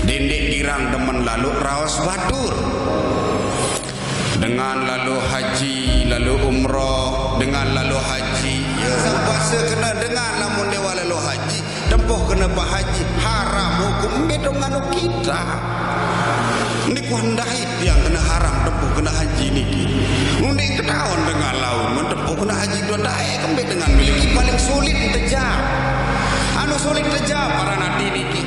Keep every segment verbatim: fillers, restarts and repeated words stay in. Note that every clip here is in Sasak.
Dendeq girang demen lalo raos batur. Dengan lalo haji, lalo umroh, dengan lalo haji. Ya, sang base kene dengan lamun dewa lalo haji, tempuh kene Pak Haji, haram hukum, mbe dong anu kita. Niku ndait tiang kene haram tempuh kene haji niki. Ngundik ketaon dengan laun, men tempuh kene haji dua dae kembe dengan miliki paling sulit tejam. Anu sulit tejam para nati niki.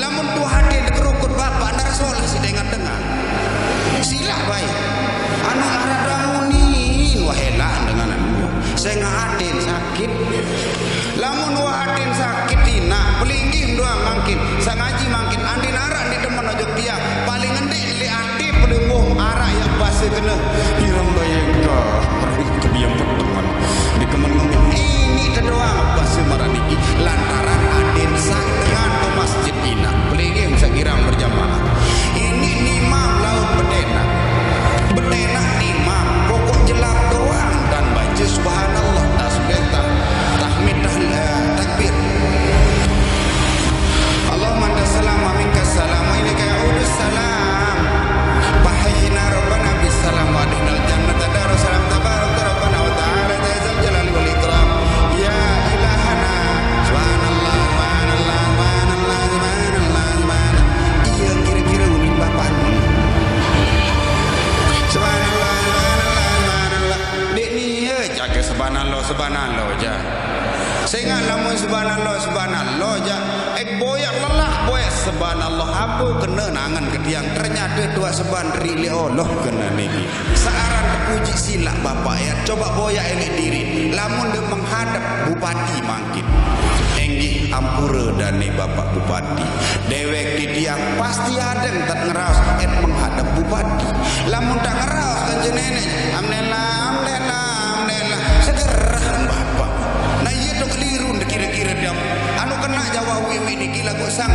Lamun tuah aden kerukut bapak, ndar solah si dengan-dengan. Silaq bae. Anu araq damunin wah elaq dengan anu. Sengaq aden sakit. Lamun wah aden sakit inaq, pelinggih doang mangkin. Sang ngaji mangkin, andin araq ndeq demen ojok tiang. Paling ngendeq leq ate pelungguh araq yaq base kene. Ireng bayengkah, ring kebiang petengan. Di kemen ngomong, ini te doang base maraq niki. Lantaran aden sakit, nganto masjid inaq. Pelinggih saq girang berjamaah. Ini nimam laut betenaq. Betenaq nimam, pokok jelap doang dan bace subhanallah, tasbih, tah-, tahmid, tah-, eh, takbir. Allahumma antas salam wa minkas salam wa ilaika ya'udus salam. Fahayyina rabbana bis salam wa adkhilnal jannata darus salam tabarakta rabbana wa ta'ala ya dzal jalali wal ikram. Ya ilahana. Subhanallah, subhanallah, subhanallah, subhanallah, subhanallah. Iya, kira-kira unin bapak ni. Subhanallah, subhanallah, subhanallah. Dek ni, ya, jaga subhanallah, subhanallah, ja. Sengaq lamun subhanallah, subhanallah, ja. Eh, boyaq lelah, boyaq subhanallah. Apa kena nangen ke tiang? Ternyata tuah seban ri le Allah kena niki. Searan puji silaq bapak ya. Coba boyaq elek diri. Lamun de menghadap bupati mangkin. Enggih ampure dane Bapak Bupati. Dewek titiang pasti adeng tak ngeraos et menghadap bupati. Lamun tak ngeraos kan jenene, amnela, amnela, amnela. Segerah bapak. Nah, iya tuh keliru kira-kira dia. Anu kena Jawa wiwi niki lagu sang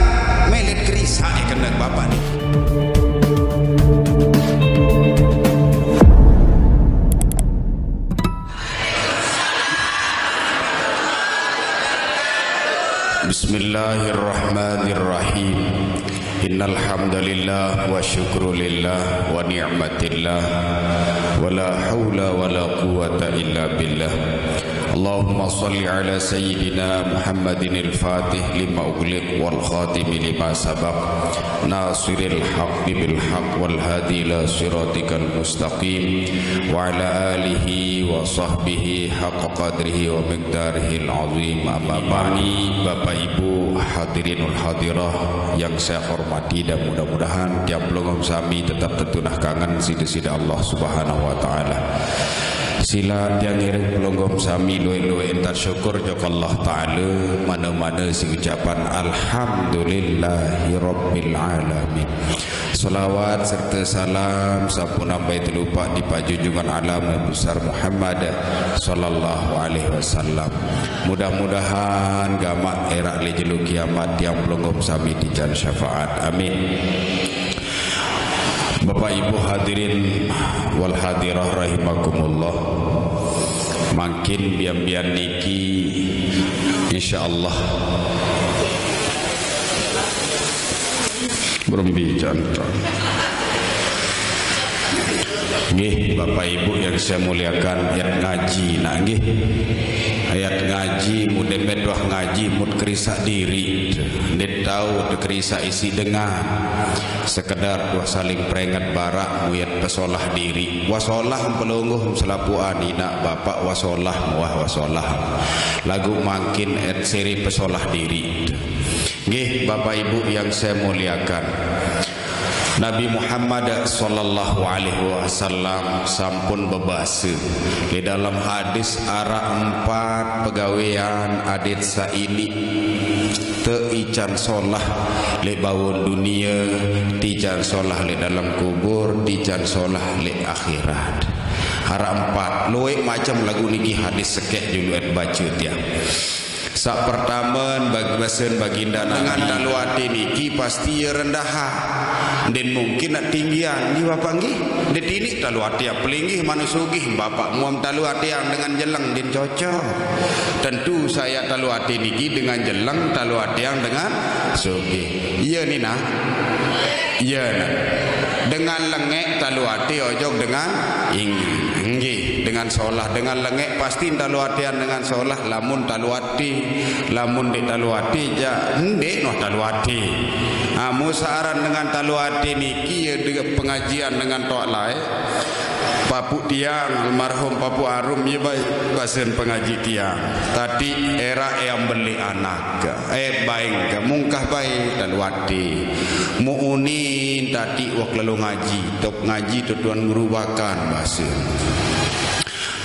melet kerisa ya kena bapak ni. بسم الله الرحمن الرحيم. إن الحمد لله والشكر لله ونعمة الله ولا حول ولا قوة إلا بالله. اللهم صل على سيدنا محمد الفاتح لما أغلق والخاتم لما سبق ناصر الحق بالحق والهادي إلى صراطك المستقيم وعلى آله وصحبه حق قدره ومقداره العظيم. أما بعد. Bapak Ibu hadirin wal hadirah yang saya hormati dan mudah-mudahan tiang pelungguh sami tetap tetunah kangen side-side Allah Subhanahu wa taala. Silaq tiang ngiring pelungguh sami lueq-lueq entan syukur jok Allah Taala, mane-mane siq ucapan alhamdulillahirabbil alamin. Selawat serte salam sampun ambai telupaq tipaq junjungan alam Nabi besar Muhammad sallallahu alaihi wasallam. Mudah-mudahan gamaq eraq leq jelo kiamat tiang pelungguh sami tican syafaat. Amin. Bapak Ibu hadirin wal hadirah rahimakumullah. Mangkin bian-bian niki insyaallah berembe jantan. Nggih, Bapak Ibu yang saya muliakan, ayat ngaji nak nggih. Ayat ngaji, mut dempet wah ngaji, mut kerisaq diriq. Ndeq tao tekerisaq isiq dengan. Sekedar wah saling peringet baraq, muyat pesolah diriq. Wah solah pelungguh selapuqan inaq bapak wah solah, wah, wah solah. Laguq mangkin et sere pesolah diriq. Nggih, Bapak Ibu yang saya muliakan. Nabi Muhammad sallallahu alaihi wasallam sampun bebase, leq dalem hadis araq empat pegawean adeq saq iniq te ican solah leq bawon dunie, tican solah leq dalem kubur, tican solah leq akhirat. Araq empat, lueq macem laguq niki hadis sekeq juluq et bace tiang. Sak pertamen bagi basen baginda Nabi. Dengan talu ati niki pasti ya rendah. Den mungkin nak tinggian di bapak nggih. Detinik talu ati pelinggih manu sugih bapak muam talu ati yang dengan jeleng din cocok. Tentu saya talu ati niki dengan jeleng talu ati yang dengan sugih. Iya ni nah. Iya nah. Dengan lengek talu ati ojok dengan ing- inggih dengan solah dengan lengek pasti talu atian dengan solah lamun talu ati. Lamun dek talu ati ja, ndek noh talu ati. Ha, musaran dengan talu ati niki ya dengan pengajian dengan tok lae. Papu tiang almarhum Papu Arum ya baik basen pengaji tiang. Tadi era yang beli anak. Eh baik mungkah baik talu ati. Muuni tadi wak lalu ngaji, tok ngaji tu tuan guru bakan basen.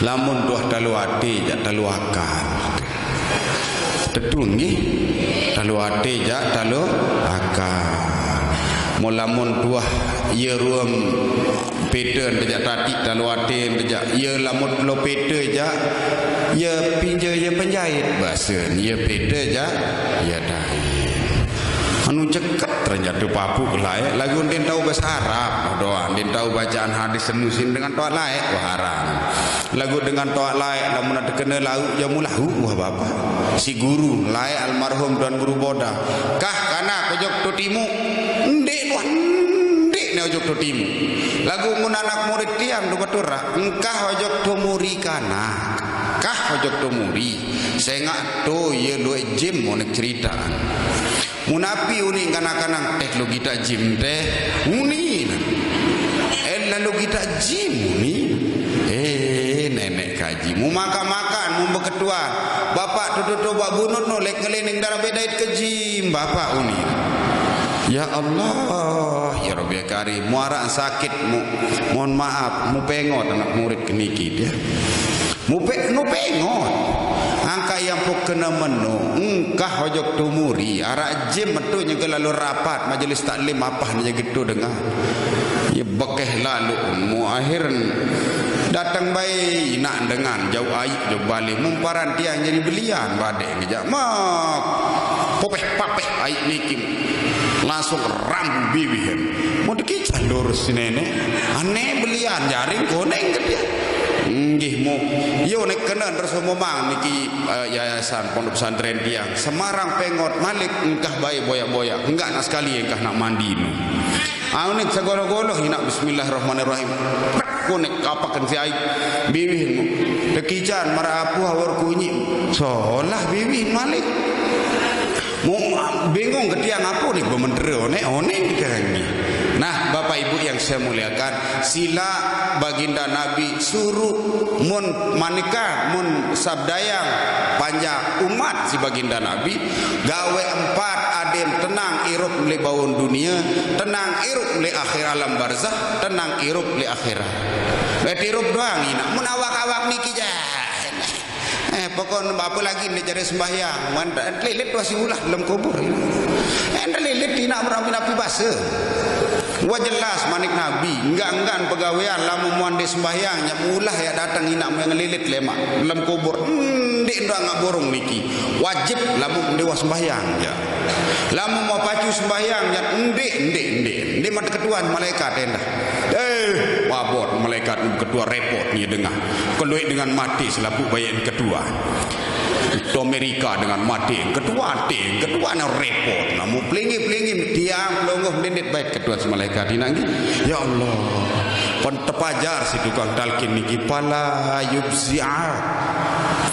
Lamun tuah talu ati jak talu akan. Tetu nggih. Talu ati jak talu akan. Mulamun tuah ya ruam pete ente jak tati talu ati ente jak ya lamut lo pete jak ya pinja ya penjahit basen ya pete jak ya dai. Anu ceket terjatuh papu lae lagu ndin tahu bahasa Arab doang ndin tahu bacaan hadis senusin dengan toa lae wah haram. Lagu dengan toa lae lamun ada kena lauk jamu lahu wah bapak. Si guru lae almarhum tuan guru boda. Kah kana kojok totimu. Ndik wah ndik ne ojok totimu. Lagu mun anak murid tiang tu baturak. Engkah ojok tomuri kana. Kah ojok tomuri. Sengak to ye luek jim monek cerita. Munapi uning kanak-kanak teh lo kita jim teh uning. Eh lalu kita jim uning. Eh nenek kaji mu makan-makan mu beketuan. Bapak tutu bak bunut no lek ngelining darah bedait ke jim bapak uning. Ya Allah ya Rabbi ya Karim muarak sakit mu. Mohon maaf mu pengot anak murid keniki dia. Mupe nu pengot. Angka yang pok kena menu engkah ojok tumuri arak jim metu nyegel lalu rapat majelis taklim apa ni gitu dengar. Ya bekeh lalu mu akhir datang baik nak dengan jauh aik jauh balik mumparan tiang jadi belian badek ngejak mak popeh papeh aik nikim langsung rambu biwih. Mau dikicah lurus si nenek. Aneh belian jaring koneng ke dia. Nggih mu. Yo nek kena terus memang niki uh, yayasan pondok pesantren tiang. Semarang pengot malik engkah baik boyak-boyak. Enggak nak sekali engkah nak mandi nu. Aun nek segolo-golo hinak bismillahirrahmanirrahim. Konek kapakan si aik. Biwih mu. Tekican marah apu awar kunyi. Solah biwih malik. Mu bingung ke tiang apa ni bementera onek onek ni. Nah, Bapak Ibu yang saya muliakan, sila baginda Nabi suruh mun manika mun sabdayang panjang umat si baginda Nabi gawe empat adem tenang irup le baun dunia, tenang irup le akhir alam barzah, tenang irup le akhirat. Berarti irup doang ina mun awak-awak niki jah. Eh, pokok apa lagi ndak jadi sembahyang. Mantap lilit wasi ulah dalam kubur. Eh, ndak lilit tina merambi nabi basa. Wah jelas manik nabi, enggak-enggak pegawean lamun muan di sembahyang nya mulah ya datang ina yang lilit lemak dalam kubur. Ndik ndak ngak burung niki. Wajib lamun dewa sembahyang ya. Lamun mau pacu sembahyang ya ndik ndik ndik. Ndik mat ketuan malaikat endah. Eh, wabot malaikat ketua repot ni dengar. Keluik dengan mati selaku bayan ketua. Itu Amerika dengan mati ketua ati ketua na repot. Namu pelingi pelingi tiang pelongoh mendit baik ketua si malaikat ini lagi. Ya Allah. Pon tepajar si tukang talkin niki pala yubzi'a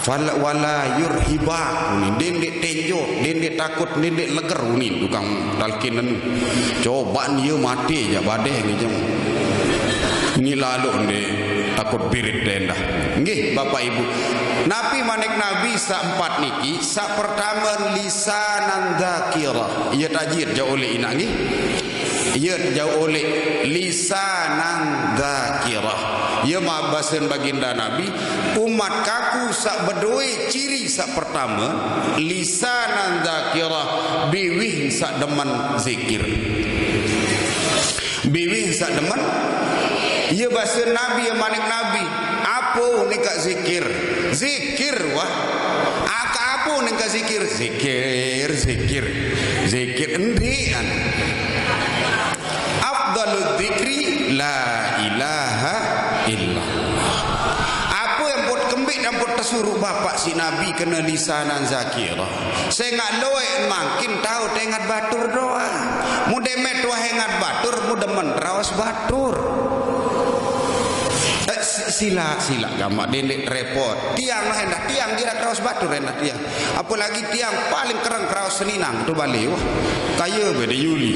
fala wala yurhiba ni dendek tenjok dendek takut dendek leger ni tukang talkin anu. Coba dia mati aja badeh ni jeng. Ngilalu ndek takut birit dendah. Nggih Bapak Ibu. Nabi manik Nabi saempat niki, sak pertama lisanan dzakirah. Iya tajir jauh oleh inak nggih. Iya jauh oleh lisanan dzakirah. Iya mabasen baginda Nabi, umat kaku sak bedoe ciri sak pertama lisanan dzakirah biwih sak demen zikir. Biwih sak demen. Iya basa Nabi ya manik Nabi. Apa nika zikir? Zikir wah. Aka Apa nengka zikir? Zikir, zikir, zikir. Endi kan? Afdalul zikri la ilaha illallah. Apa yang buat kembik dan buat tersuruh bapak si Nabi kena lisanan zakirah? Sengak loek mangkin tahu tengat batur doang. Mudah met tuah hengat batur, mudah men raos batur. Eh, si-, sila, sila gamak dendek repot. Tiang lah endah, tiang kira raos batur endah tiang. Apalagi tiang paling kereng raos seninang tu balik. Wah, kaya beda Yuli.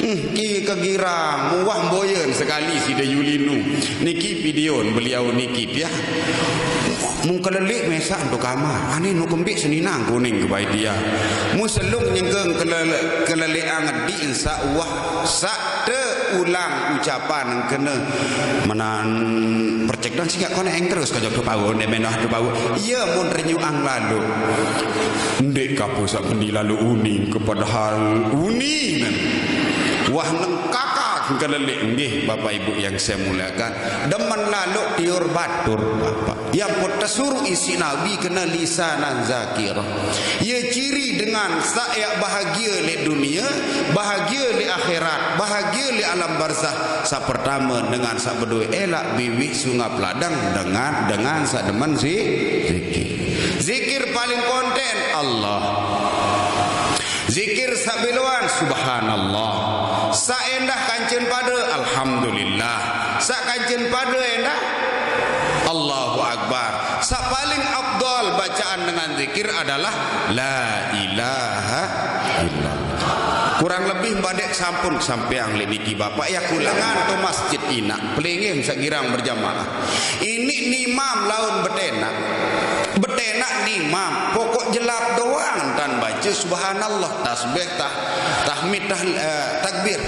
Hmm, ki kegirang, muah boyen sekali si de Yuli nu. Niki video beliau niki dia. Mung kelelik mesak tu kamar. Ani nu kembik seninang kuning ke bai dia. Mu selung nyengkeng kelele-, kelelik anget di ensak wah sak te ulang ucapan kena menan percek dan singkat kau eng terus kau jawab tu bau, ne menah tu bau. Iya mun renyuang lalu. Ndik kapu sak meni lalu uning ke padahal uning. Wah nengkaka kelelik nggih Bapak Ibu yang saya muliakan. Demen lalu tiur batur Bapak. Yang pun tersuruh isi Nabi kena lisanan zakirah. Ia ciri dengan sak yak bahagia le dunia, bahagia le akhirat, bahagia le alam barzah. Sa pertama dengan sa bedue elak biwih sungap ladang dengan, dengan sa demen si zikir. Zikir paling konten Allah. Zikir sa biluan subhanallah. Sa endah kancen pada alhamdulillah. Sa kancen pada endah Allahu Akbar. Sa paling afdal bacaan dengan zikir adalah la ilaha illallah. Kurang lebih badek sampun sampeang le niki Bapak ya kulangan tu masjid inak. Pelingin sagirang berjamaah. Ini nimam laun betenak. Betenak nimam. Pokok jelap doang tan baca subhanallah, tasbih, tah-, tahmid, tah-, eh, takbir.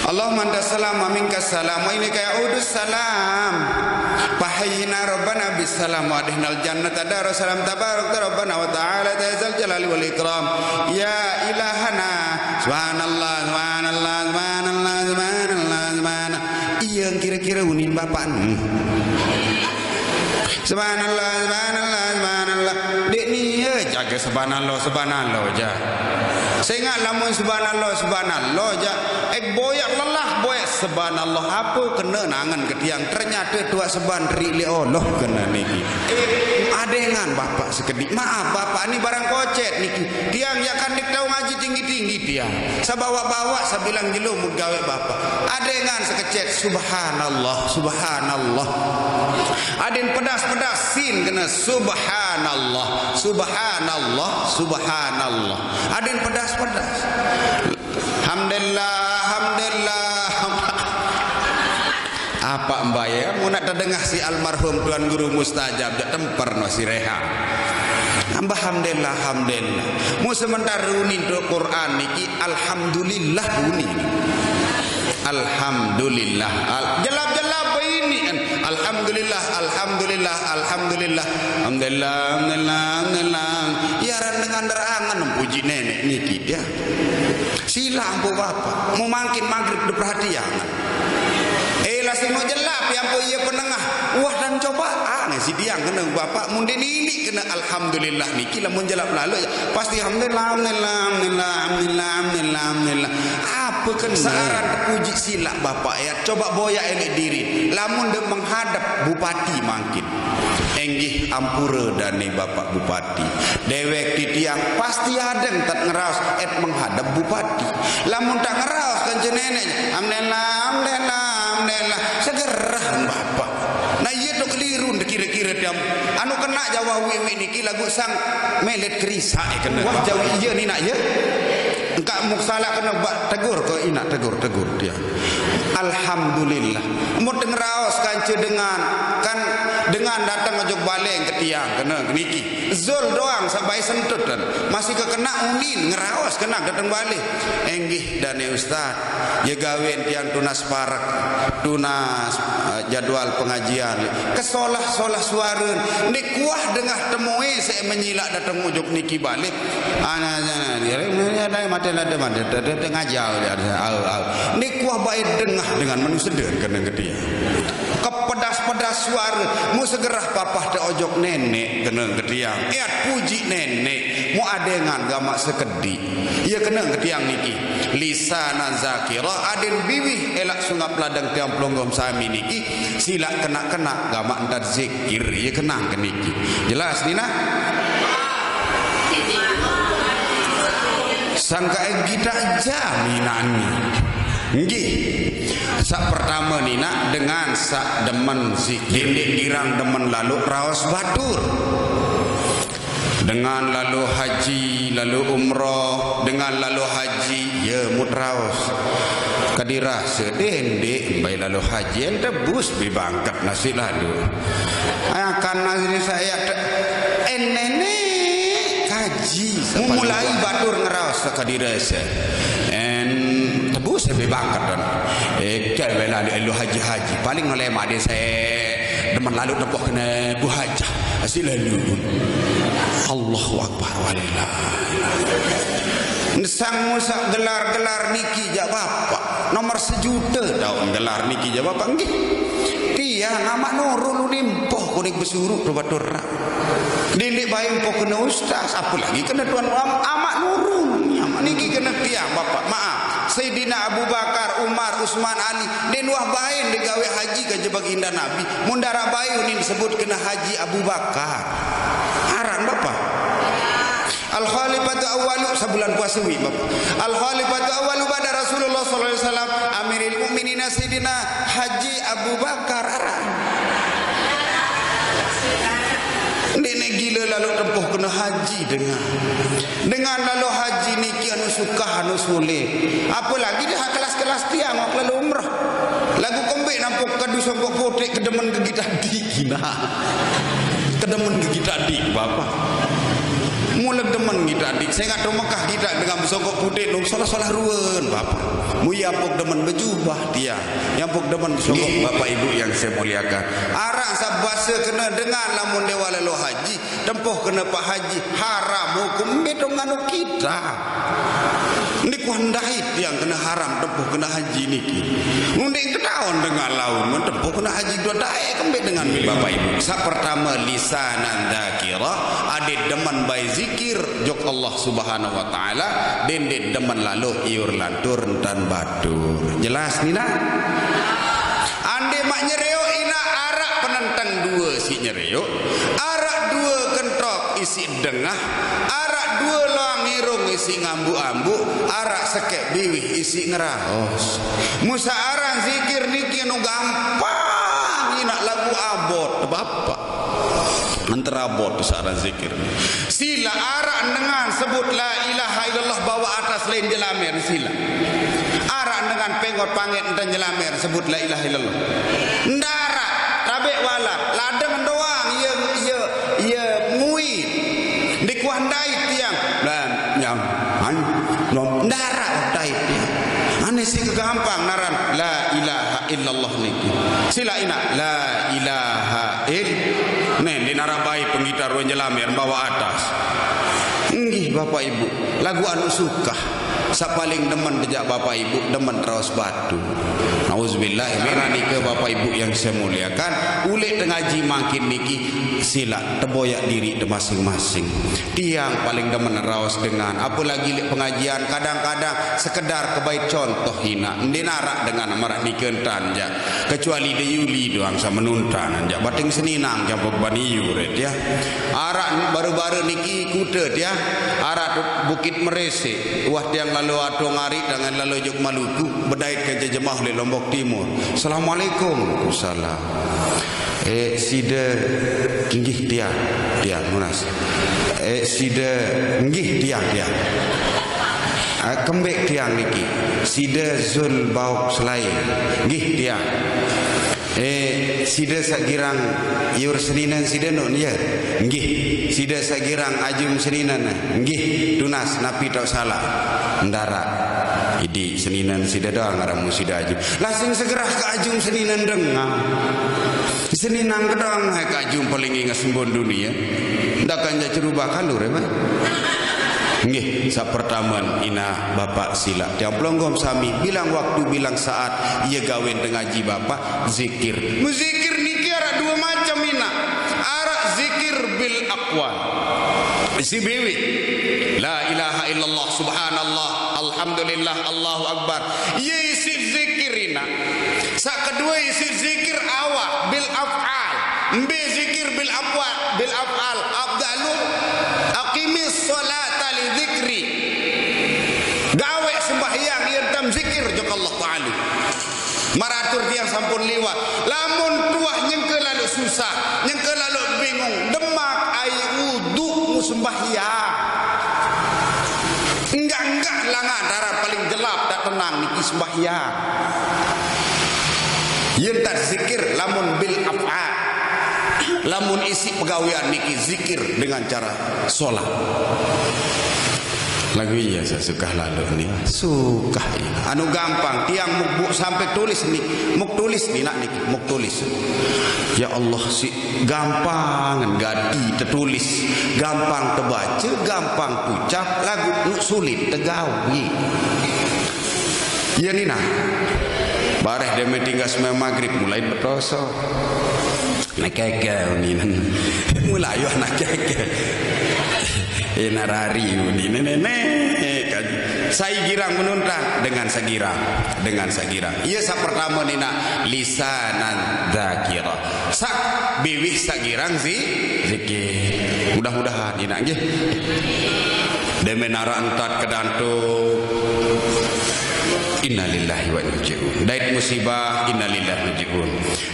Allahumma antas salam wa minkas salam wa ilaika ya'udus salam. Fahayyina rabbana bis salam wa adkhilnal jannata daras salam tabarakta rabbana wa ta'ala ya zal jalali wal ikram. Ya ilahana. Subhanallah, subhanallah, subhanallah, subhanallah, subhanallah. Iya kira-kira unin bapak. Hmm. Subhanallah, subhanallah, subhanallah. Dek ni ya jaga subhanallah, subhanallah ja. Sengak lamun subhanallah, subhanallah ja. Eh boyak lelah boyak subhanallah apa kena nangan ke tiang. Ternyata tuak seban ri le Allah kena niki. Adengan bapak sekedik. Maaf bapak ni barang kocet niki. Tiang ya kan dik tahu ngaji tinggi-tinggi tiang. Sabawa-bawa sabilang jelo mun gawe bapak. Adengan sekecet subhanallah, subhanallah. Aden pedas-pedas sin kena subhanallah, subhanallah, subhanallah. Aden pedas-pedas. Hamdalillah, hamdalillah. Apa mbaye? Mu nak tedengah si almarhum Tuan Guru Mustajab jak temper no si Reha. Ambah hamdalillah, hamdalillah. Mu sementara unin tu Quran niki alhamdulillah unin. Alhamdulillah. Al-, jelap-jelap ini kan. Alhamdulillah, alhamdulillah, alhamdulillah. Alhamdulillah, alhamdulillah, alhamdulillah. Ya ran dengan derangan puji nenek niki dia. Sila ampu bapak. Mu mangkin maghrib diperhatian. Eh lah sino jelap ya ampu iya penengah. Wah dan coba. Ah, ngai si diang kena bapak mun dia nini kena alhamdulillah niki lamun jelap lalu ya. Pasti alhamdulillah, alhamdulillah, alhamdulillah, alhamdulillah, alhamdulillah. Apa kena? Sekarang puji sila bapak ya. Coba boyak elek diri. Lamun dia menghadap bupati mangkin. Enggih ampura dane bapak bupati. Dewek titiang pasti adeng tak ngeraos et menghadap bupati. Lamun tak ngeraos kan nenek. Alhamdulillah, alhamdulillah, alhamdulillah. Segerah bapak. Nah iya tu keliru kira-kira tiang. Anu kena Jawa wiwi niki lagu sang melet kerisa eh kena. Wah Jawa iya ni nak ya. Engkak muksala kena bak tegur ke inak tegur-tegur dia. Alhamdulillah. Mut ngeraos kanca dengan kan dengan datang ojok baleng ke tiang kena niki. Zul doang sabai sentut dan masih ke kena unin ngeraos kena datang baleng. Enggih dane ustaz. Ya gawen tiang tunas parak, tunas eh, jadwal pengajian. Kesolah-solah suara. Ni kuah dengah temui saya menyilak datang ojok niki balik. Ana ana dia ada mati ada mati ada ngajau dia ada au au. Ni kuah baik dengah dengan manusia dengan ketia. Kepedas Ada suara, mu segerah papah te ojok nenek, kena ke tiang. Iat puji nenek, mu adengan gamak sekedi. Iya kena ke tiang niki. Lisanan zakira, aden biwih elak sungap ladang tiang pelonggom sami niki. Silak kena-kena gamak entar zikir, iya kenang ke niki. Jelas, Nina? Sangka kita jaminan. Nggih. Sak pertama nina dengan sak demen zik. Dindik girang demen lalu raos batur. Dengan lalu haji, lalu umroh, dengan lalu haji, ya mut raos. Kadirah sedih ndik, baik lalu haji, yang tebus bi bangkat nasi lalu. Akan nasi saya te-, enene kaji. Mulai batur ngeraos kadirah se. En tebus lebih bangkat dan. Eh, kau bela di elu haji-haji. Paling oleh made saya demen lalu tempuh kena bu hajah. Hasil lalu. Allahu Akbar, walillah. Nesang musak gelar-gelar niki jak bapak. Nomor sejuta daun gelar niki jak bapak. Nggih. Tiang amak nurul nimpoh kuning besuruk tu batur rak. Dindik bayi empoh kena ustaz, apa lagi kena tuan am-, amak nurul. Amak niki kena tiang, bapak. Maaf. Sayyidina Abu Bakar, Umar, Usman, Ali, den wah bain digawe haji ka je baginda Nabi. Mun darak bayu ni disebut kena haji Abu Bakar. Aran, bapak. Al Khalifatu Awwalu, sebulan puasa wi, bapak. Al Khalifatu Awwalu ba'da Rasulullah sallallahu alaihi wasallam, Amiril Mukminin Sayyidina Haji Abu Bakar, aran. Nenek gila lalu tempuh kena haji dengan. Dengan lalu haji niki anu sukah, anu sulit. Apalagi di hak kelas-kelas tiang, wak lalu umrah. Lagu kembik nampuk kadu songkok putik kedemen ke kita di kina. Kedemen ke kita di, bapak. Mula demen kita di. Saya ingat tu Mekah kita dengan bersongkok putik, nung salah-salah ruan, bapak. Mu ya pok demen bejubah tiang. Yang pok demen bersongkok, bapak ibu yang saya muliakan. Arang sabasa kena dengan lamun dewa lalu haji. Tempuh kena Pak Haji, haram hukum betul nganu kita. Ni kuah ndait yang kena haram tempuh kena haji niki. Nunding ketahuan dengan laun, men tempuh kena haji dua dae kembali dengan bapak ibu. Sa pertama lisanan dzakira, adik demen bai zikir, jok Allah Subhanahu wa Ta'ala, dendit demen lalu iur lantur dan batur. Jelas, Nina? Ande mak nyereo ina arak penenteng dua si nyereo, arak dua kentok isi dengah, arak dua loang irung isi ngambu-ambu, arak sekek biwih isi ngeraos. Musa aran zikir niki nu gampang, ina lagu abot, bapak. Antara abot tu saran zikir. Sila arak dengan sebut la ilaha illallah bawa atas lain jelamer sila. Arak dengan pengot panget enten jelamer sebut la ilaha illallah. Ndarak, tabek wala, ladeng doang, ye, ye, ye ngui. Dikuah ndait tiang. Lam, nyam, han, nom, ndarak ndait tiang. Ane si kegampang naran la ilaha illallah niki. Sila ina la ilaha il. Nen dinarabai penggitar wen jelamer bawa atas. Nggih, bapak ibu, lagu anu sukah. Sa paling demen bejak bapak ibu, demen raos batu. Nauzubillah, karena nika bapak ibu yang saya muliakan, ulik tengaji mangkin niki sila teboyak diri de masing-masing. Tiang paling demen raos dengan, apalagi lek pengajian, kadang-kadang sekedar kebai contoh hina, ndin arak dengan marak nika entan ja. Kecuali de Yuli doang sa menuntan ja. Bating seninang campur bani yuret ya. Arak baru-baru niki kuta ya. Arak tu Bukit Meresik. Wah tiang lalu atong ari tangan lalu juk Maluku. Bedait ke jejemah le Lombok Timur. Assalamualaikum. Salam. Eh, sida nggih tiang, tiang nunas. Eh, sida nggih tiang, tiang. Ah, kembek tiang niki. Sida Zul Bauk Selai. Nggih tiang. Eh, sida sagirang iur seninan sida nun ya. Nggih. Sida sagirang ajum seninan. Nggih, tunas napi tau salah. Ndara. Idi seninan sida doang ngaran mu sida ajum. Lasing segerah ke ajum seninan dengang. Seninang kedang hai kajum paling ingat sembon dunia. Ndak kan ja cerubah kalur, eh, Bang? Nggih, sa pertaman ina bapak sila. Tiang pelonggom sami, bilang waktu, bilang saat, iya gawen tengaji bapak, zikir. Muzikir niki ara Sibiwi. La ilaha illallah, subhanallah, alhamdulillah, Allahu akbar. Ye isi zikir ina. Sa kedua isi zikir awak bil af'al. Mbe zikir bil af'al, bil af'al. Abdalu aqimis salata li zikri. Gawe sembahyang yen tam zikir jok Allah Ta'ala. Maratur tiang sampun liwat. Lamun tuah nyengke lalu susah, nyengke lalu bingung, demak ai uduk mu sembahyang. Enggak-enggak langan darah paling jelap tak tenang niki sembahyang. Yen tak zikir lamun bil af'al. Lamun isi pegawean niki zikir dengan cara sholat. Lagu iya saya suka lalu ni. Suka ini. Anu gampang, tiang muk, muk sampai tulis ni, muk tulis ni nak ni, muk tulis. Ya Allah, si gampang gati tertulis, gampang terbaca, gampang ucap, lagu nu sulit tegawi. Iya ni nah. Bareh dia tinggal sembahyang maghrib mulai berdosa. Nak keke ni nan. Mulai yo nak keke. Eh, narari ni nenek kan. Sai girang menunta dengan sagirang, dengan sagirang. Iya sa pertama ni nak lisanan zakira. Sak biwih sagirang si zikir. Mudah-mudahan ni nak nggih. Demen arak entat kedantuk. Innalillahi wa inna ilaihi raji'un. Dait musibah, innalillahi wa inna ilaihi raji'un.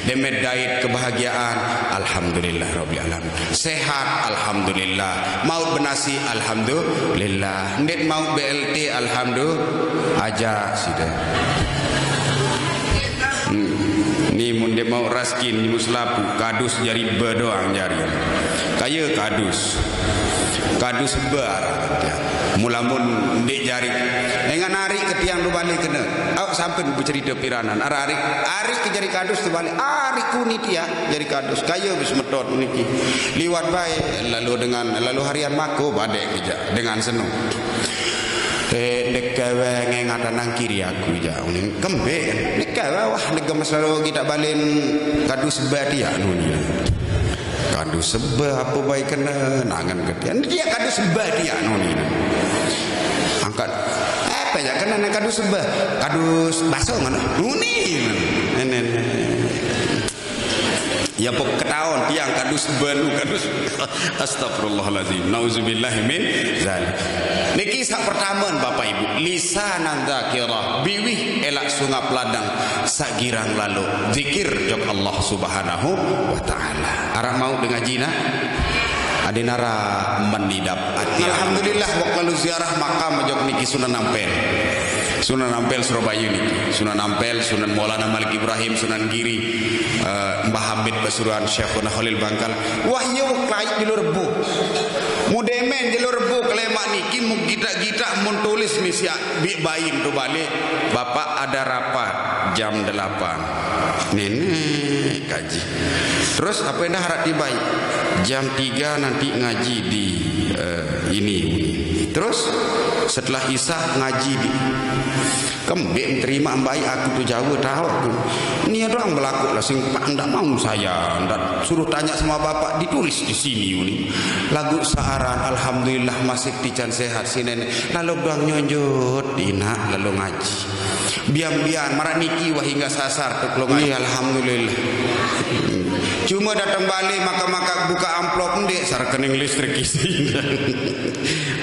Demet dait kebahagiaan, alhamdulillah rabbil alamin. Sehat, alhamdulillah. Maut benasi, alhamdulillah. Ndet maut B L T, alhamdulillah. Aja sida. Hmm. Ni mun ndet maut raskin, ni muselapu, kadus jari bedoang jari. Kaya kadus. Kadus bar. Mulamun ndik jari. Engan ari ke tiang tu balik kena. Awak sampai bercerita piranan. Ari-ari, ari ke jari kadus tu balik. Ari kuni tiang jari kadus. Kaya bis metot niki. Liwat baik lalu dengan lalu harian mako badek keja dengan senung. Eh, dek kewe ngengat nang kiri aku ja. Uning kembe. Dek kewe wah dek gemes lalu kita balin kadus badia nuni. Kadu seba apa baik kena nangan ke tiang. Dia kadu seba dia nuni. Angkat. Apa ya kena nak kadu seba? Kadu baso mana? Nuni. Nene. Ya pok ketahuan tiang kadu seba nu kadu. Astagfirullahalazim. Nauzubillahi min zalik. Niki sak pertama Bapak Ibu, lisanan zakirah, biwih elak sungap ladang sagirang lalu zikir jok Allah Subhanahu wa taala. Arah mau dengaji nak? Adinara menidap ati. Alhamdulillah wak lalu ziarah makam jok niki Sunan Ampel. Sunan Ampel Surabaya niki. Sunan Ampel, Sunan Maulana Malik Ibrahim, Sunan Giri, eh, Mbah Hamid Pasuruan, Syekhuna Khalil Bangkal. Wah iya wak laik di Lurbu. Mudemen di Lurbu kelemak niki mu gita-gita mun tulis misiak bi bain tu balik. Bapak ada rapat jam delapan. Nenek kaji. Terus apa yang dah harap dibaik? Jam tiga nanti ngaji di eh, ini. Terus setelah Isya ngaji di kembik terima baik aku tu Jawa tahu aku. Ni orang berlaku lah sing pak ndak mau saya ndak suruh tanya sama bapak ditulis di sini ni. Lagu saaran alhamdulillah masih tican sehat si nenek. Lalu doang nyonjot inak lalu ngaji. Biang-biang, marak niki wah hingga sasar tu kalau ngaji. Iya, alhamdulillah. Cuma datang balik maka-maka buka amplop ndek sa rekening listrik isi.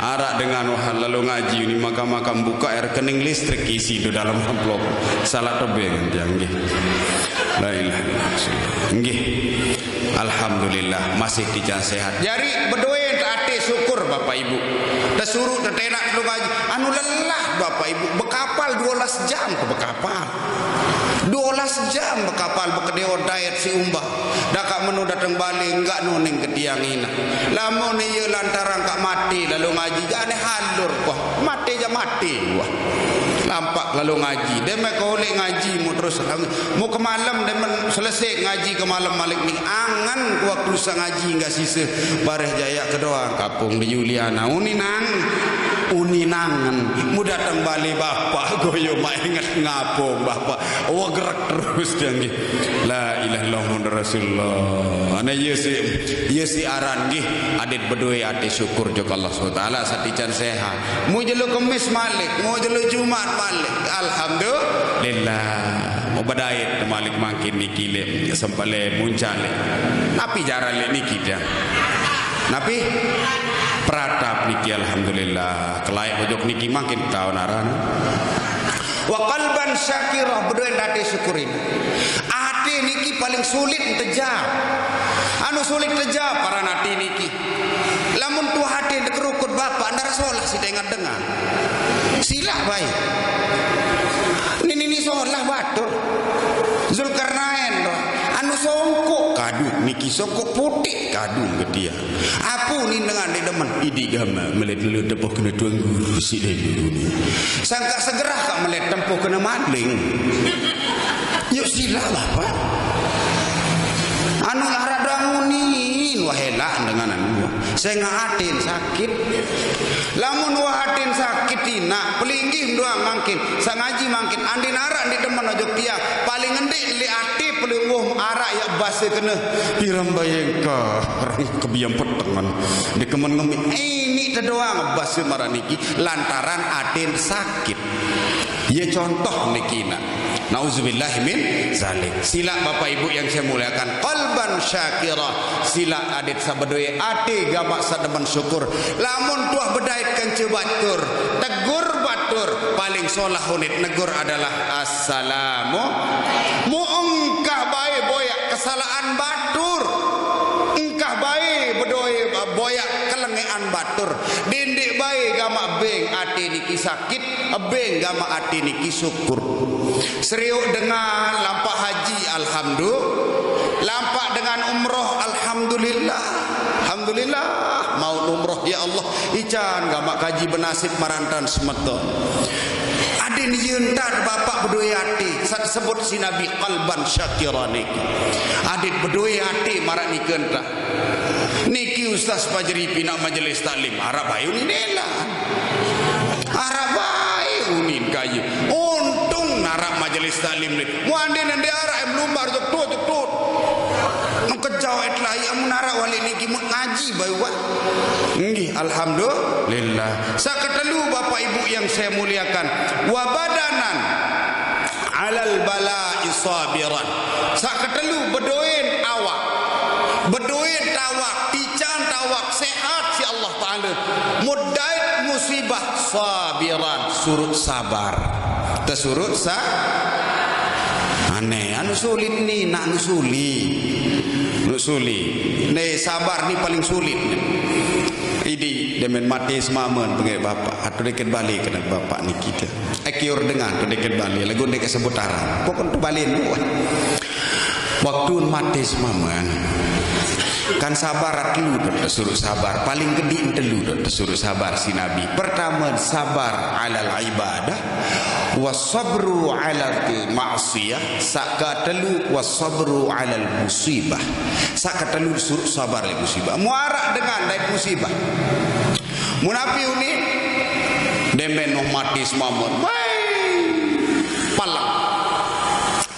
Arak dengan wah lalu ngaji ni maka-maka buka rekening listrik isi tu dalam amplop. Salah tebing tiang nggih. La ilaha illallah. Nggih. Alhamdulillah masih tijan sehat. Jari bedoe ate syukur Bapak Ibu. Tesuruh tetenak lu ngaji. Anu lelah Bapak Ibu. Bekapal dua belas jam ke bekapal. Dua belas jam bekapal bekedeo dayat si umbah. Dakak menu datang balik enggak nuning ke tiang ina. Lamun iya lantaran kak mati lalu ngaji jane halur wah. Mati ja mati wah. Lampak lalu ngaji. Deme kolek ngaji mu terus. Mu kemalem deme selesai ngaji kemalem malik ni angan waktu sa ngaji enggak sisa bareh jaya kedoang kapung di Juliana uni nang. Uni nangen, mu dateng bale bapak, goyo mak inget ngapung bapak. Wegrek terus dia nggih. La ilaha illallah Muhammad Rasulullah. Ane iya si, iya si aran nggih, adit bedoe ati syukur jok Allah subhanahu wa taala satican sehat. Mu jelo Kemis malik, mu jelo Jumat malik. Alhamdulillah. Mu bedait malik mangkin niki le sempele muncale. Napi jaran le niki dia? Napi? Pratap niki, alhamdulillah. Kelaik bojok niki mangkin taun aran. Wa qalban syakira, bedoe ati syukurin. Ati niki paling sulit tejap. Anu sulit tejap aran ati niki. Lamun tuah ati dekerukut bapak, ndara solah si dengar-dengar. Silak bae. Nini ni solah batur. Zulkarnain to. Anu songkok kadu, niki songkok putik kadu ke dia. Aku ni dengan di demen, idi gama, melet lu tepuh kena tuan guru si dulu ni. Sangka segerah kak melet tempuh kena maling. Yuk sila bapak. Anu lara dangunin, wah elak dengan anu. Saya ngatin sakit. Lamun wah atin sakit ina, pelinggih doang mangkin. Sangaji mangkin, andin arak di demen ojok tiang. Paling ngendik li ati, paling woh arak ya base kena. Piram bayengka, kebiam petengan. Di kemen ngemi, eh, ini te doang base marah niki. Lantaran atin sakit. Ye contoh niki nak. Nauzubillah min zalik. Sila bapak ibu yang saya muliakan. Qalban syakira. Sila adit sabedoe ati gamak sademen syukur. Lamun tuah bedait kence batur. Tegur batur. Paling solah unit negur adalah assalamu. Mu engkah bae boyak kesalahan batur. Engkah bae bedoe boyak kelengean batur. Dindik bae gamak beng ati niki sakit. Ebeng gamak ati niki syukur. Seriuk dengan lampak haji, alhamdulillah. Lampak dengan umroh, alhamdulillah. Alhamdulillah, mau umroh ya Allah. Ican gamak kaji benasib marantan semeton. Adin yentar bapak bedoe ati, sat sebut si Nabi qalban syakira niki. Adit bedoe ati marak niki entah. Niki Ustaz Pajeri pinak majelis taklim, arak bayu ni nela. Arak bayu ni kayu. Untung narak majelis taklim ni. Muande nende arak em lumbar jok tut, jok tut. Nang kejau et lai, amun arak wali niki mut ngaji bayu, wah. Nggih, alhamdulillah. Saketelu bapak ibu yang saya muliakan. Wa badanan alal bala'i sabiran. Saketelu bedoen awak. Bedoen tawak, tican tawak, sehat si Allah Ta'ala. Mudait musibah sabiran, surut sabar. Tesurut sa-, aneh, anu sulit ni, nak anu sulit. Anu sulit. Ni sabar ni paling sulit. Idi, demen mati semamen, pengen bapak. Atau deket balik kena bapak ni kita. Ekiur dengan tu deket balik, lagu deket sebut arah. Pokok tu balik ni, wah. Waktu mati semamen, kan sabar telu tu suruh sabar. Paling gede telu tu suruh sabar si Nabi. Pertama, sabar alal ibadah. Wasabru alal maksiyah. Saka telu, wasabru alal musibah. Saka telu suruh sabar alal musibah. Muarak dengan dait musibah. Munapi uni, demen noh mati semamun. Wai, palang.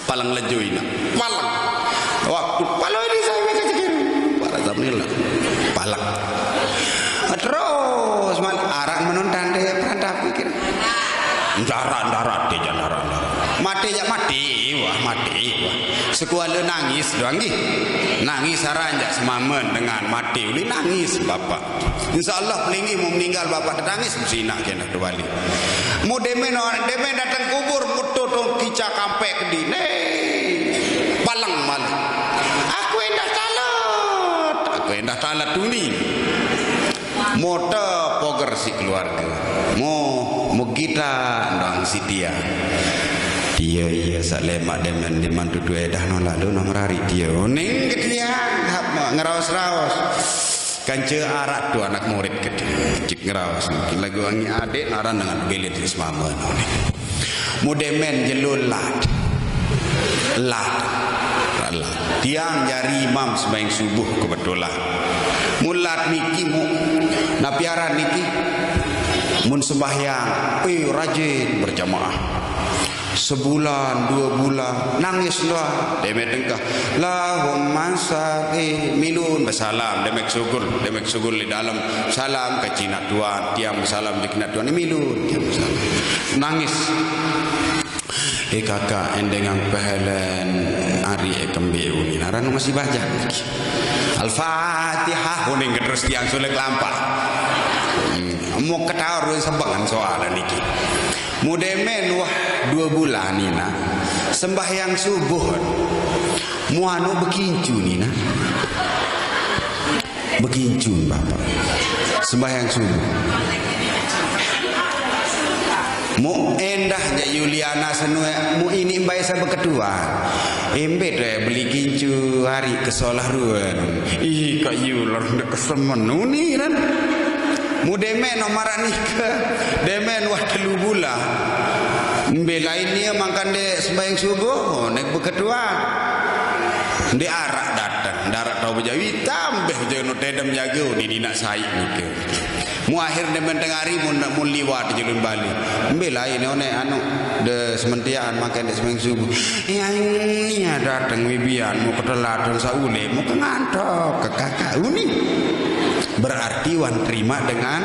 Palang lejo ina. Palang. Waktu palang ini saya baca cekir. Palang sambil. Palang. Terus, man, arak menonton deh, perantap pikir. Darat, darat, dia darat, darat. Mati jak mati, wah, mati, wah. Sekuala nangis doang, gih. Nangis arak jak semamen dengan mati. Uli nangis, bapak. Insya Allah, pelinggih mau meninggal, bapak tetangis, mesti nak kena kembali. Mu demen orang, demen datang kubur, mutu tong kica kampek ke dine. Palang malu. Aku endah talat. Aku endah talat tuni. Mota poger si keluarga. Mo, mo kita ndang si dia. Dia iya sak lemak demen di mantu dua edah no lalu no merari dia. Ning ke dia, hap ngeraos-raos. Kanca arak tu anak murid ke dia. Cik ngeraos. Lagu angi adik naran dengan belit di semama no ni. Mudemen jelu lat. Lat. Lat. Tiang jari imam sembahyang subuh kebetulan. Mulat niki mu. Napi aran niki? Mun sembahyang, eh, rajin berjamaah. Sebulan, dua bulan, nangis lah, demet tengkah. Lahumma shalli, milun, bersalam, demek syukur, demek syukur di dalam. Salam ke cina tuan, tiang bersalam di cina tuan, milun, tiang bersalam. Nangis. Eh, kakak, endengang pehelen ari, eh, kembe uni. Naran masih bajang lagi. Al-Fatihah, uning terus tiang sulit lampa. Hmm, mau ketawa dulu sebengan soalan niki. Mudemen wah dua bulan nina. Sembahyang subuh. Muanu bekincu nina. Bekincu, Bapak. Sembahyang subuh. Mu endah ja Yuliana senue, mu ini mbai sa beketua. Embe tu, eh, beli kincu hari ke solah ruan. Ih, kak Yular ndak kesemen uni kan. Mu demen no marak nika. Demen wah telu bulan. Embe lain nia mangkan dek sembahyang subuh, oh, nek beketua. Ndak arak datang, ndak arak tau bejawi, tambah je no tedem jaga, oh, di dinak sai nika. Mu akhir demen tengah hari, mu nak mu liwat je lun bali. Embe lain, oh, nek anu, de sementian makan dek sembahyang subuh. Ya, ini ya datang wibian, mu ketelatan saule, mu kengantok, ke kakak uni. Berarti wan terima dengan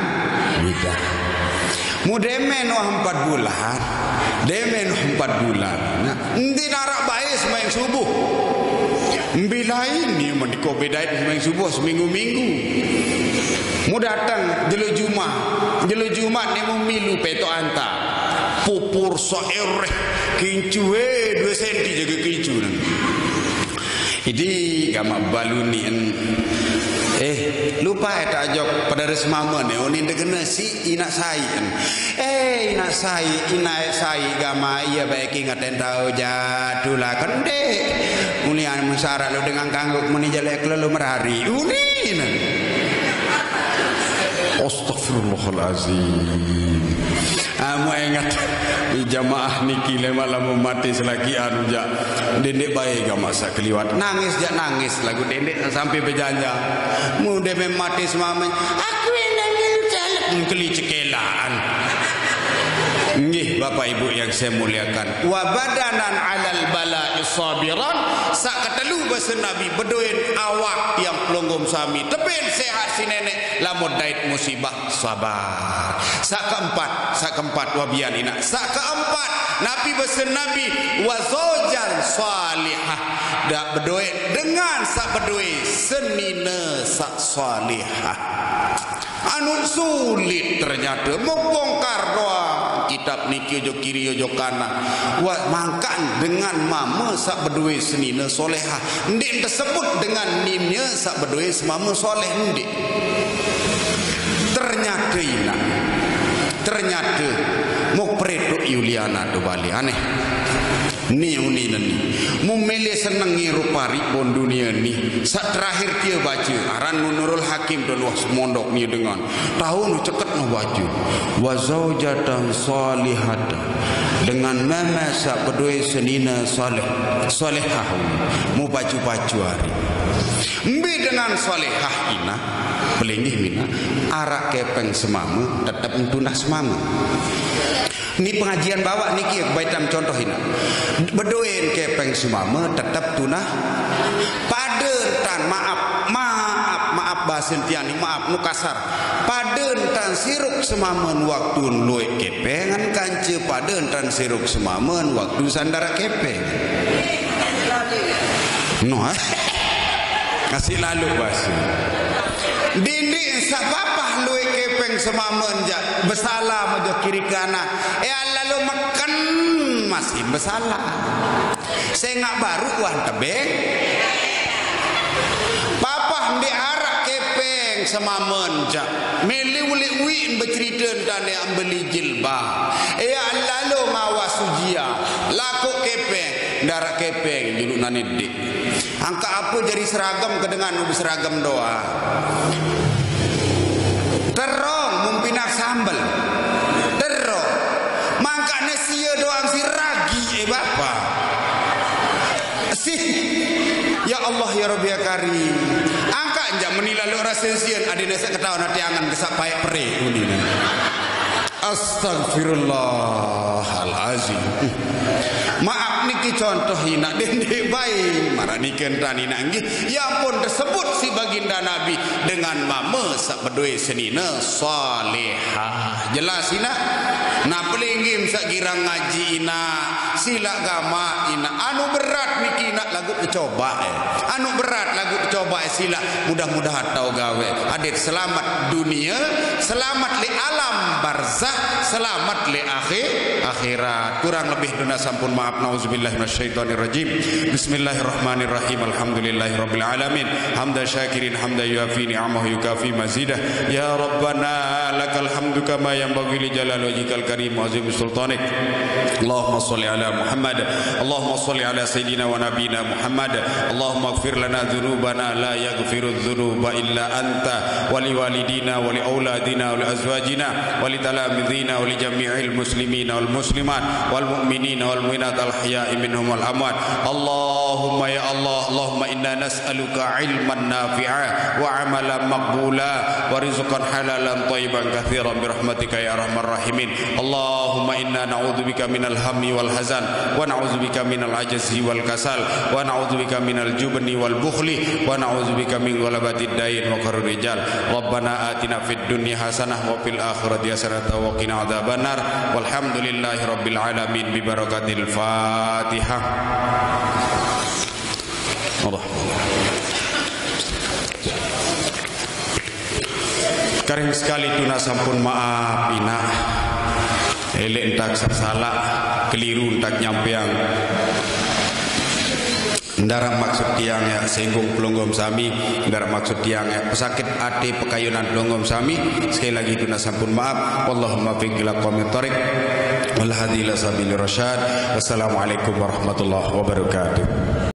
mudah. Mu demen wah empat bulan. Demen wah empat bulan. Nah, endi narak bae sembahyang subuh. Embe lain ni mendiko bedait sembahyang subuh seminggu-minggu. Mu datang jelo Jumat. Jelo Jumat ni mu milu peto anta. Pupur saereh kincu, eh, dua senti jaga kincu nang. Idi gamak baluni en. Eh, lupa eta ajok pada resmama ne, unin dekena si inak sai en. Eh, inak sai, inak sai gama iya baik ingat en tau jatuh lah kende. Ulian musara lu dengan kangguk muni jelek lu merari. Unin. Astagfirullahalazim. Amu ingat jamaah niki lemak lamun mati selaki anu jak. Dendek bae gamak sak keliwat. Nangis jak nangis lagu dendek sampai berjanja. Mu demen mati semamanya. Aku yang nangis celek mengkeli cekelaan. Nggih, Bapak Ibu yang saya muliakan. Wa badanan alal bala'i sabiran. Sak ketelu basa Nabi bedoen awak tiang pelonggom sami. Teben sehat si nenek lamun dait musibah. Sabar. Sak keempat, sak keempat, wabian ina. Sak keempat, Nabi basa Nabi, wa zaujan salihah. Dak bedoe dengan sak bedoe senina sak salihah. Anu sulit ternyata membongkar doa kitab niki ojo kiri ojo kanan. Wa mangkan dengan mama sak bedoe senina solehah. Ndik tersebut dengan nina sak bedoe semama soleh ndik. Ternyata ina. Ternyata muk pretuk Yuliana tu bali aneh. Ni uni neni. Mu milih seneng ngirup pari pon dunia ni. Sak terakhir dia baca. Aran Nurul Hakim tu luas mondok ni dengan. Tahun ceket no baca. Wa zaujatan salihatan. Dengan mama sak bedoe senina saleh. Salehah. Mu baca-baca hari. Mbi dengan salehah ina. Pelinggih mina, arak kepeng semama, tetep entunah semama. Ni pengajian bawak niki kebaitan contoh ina. Bedoen kepeng semama, tetep tunah. Paden tan maaf, maaf, maaf bahasen tiang ni, maaf nu kasar. Paden tan siruk semamen waktu luek kepengan kance paden tan siruk semamen waktu sandara kepeng. No, eh? Kasih lalu basa. Dinding sapapah luek kepeng semamen jak besalam aja kiri kanan. Eh, lalu meken masih besalam. Sengak baru wan tebeng. Papah ndik arak kepeng semamen jak. Meli ulik win becerita tane ambeli jilbab. Eh, lalu ngawas ujian. Laku kepeng, darak kepeng, juluk nane dik. Angka apa jadi seragam ke dengan ubi seragam doa. Terong mumpinak sambel. Terong. Mangkane sia doang si ragi, eh, bapa. Si. Ya Allah, ya Rabbi, ya Karim. Angka enjak meni lalu rasa sian, adina sak ketawa nanti angan kesak paek peri. Uni. Astagfirullahalazim. Maaf niki contoh ina dende bae. Marani kentan ina nggih. Ya ampun, tersebut si baginda Nabi dengan mama sak bedoe senina salihah. Jelas ina? Nah, pelinggih sak girang ngaji ina, sila gamak ina. Anu berat niki ina lagu dicoba eh. Anu berat lagu dicoba eh sila. Mudah-mudahan tau gawe. Adik selamat dunia, selamat li alam barzah, selamat li akhir akhirat. Kurang lebih duna sampun maaf. Nauzubillahi minasyaitonirrajim. Bismillahirrahmanirrahim. Alhamdulillahirabbil alamin. Hamda syakirin hamda yuafi ni'amahu yukafi mazidah. Ya Rabbana lakal hamdu kama yanbaghi li jalali wajhikal karim wa azimi sultanik. Allahumma salli ala Muhammad. Allahumma salli ala sayyidina wa nabina Muhammad. Allahumma ighfir lana dzunubana la yaghfiru dzunuba illa anta wa li walidina wa li auladina wa li azwajina wa li talamidina wa li jami'il muslimina wal muslimat wal mu'minina wal mu'minat al ahya'i minhum wal amwat. Allahumma ya Allah, Allahumma inna nas'aluka ilman nafi'a wa amalan maqbula wa rizqan halalan thayyiban katsiran bi rahmatika ya arhamar rahimin. Allahumma inna na'udzubika minal hammi wal hazan wa na'udzubika minal ajzi wal kasal wa na'udzubika minal jubni wal bukhli wa na'udzubika min ghalabatid dain wa qahrir rijal. Rabbana atina fid dunya hasanah wa fil akhirati hasanah wa qina adzabannar. Walhamdulillahi rabbil alamin bi barakatil Fatihah. Allah. Karing sekali tuna sampun maaf ina. Elek entak salah, keliru entak nyampeang. Ndarak maksud tiang ya singgung pelunggom sami, ndarak maksud tiang ya pesakit ati pekayunan pelunggom sami. Sekali lagi tuna sampun maaf. Wallahumma fiq ila qawmit thariq wal hadi ila sabili rasyad. Wassalamualaikum warahmatullahi wabarakatuh.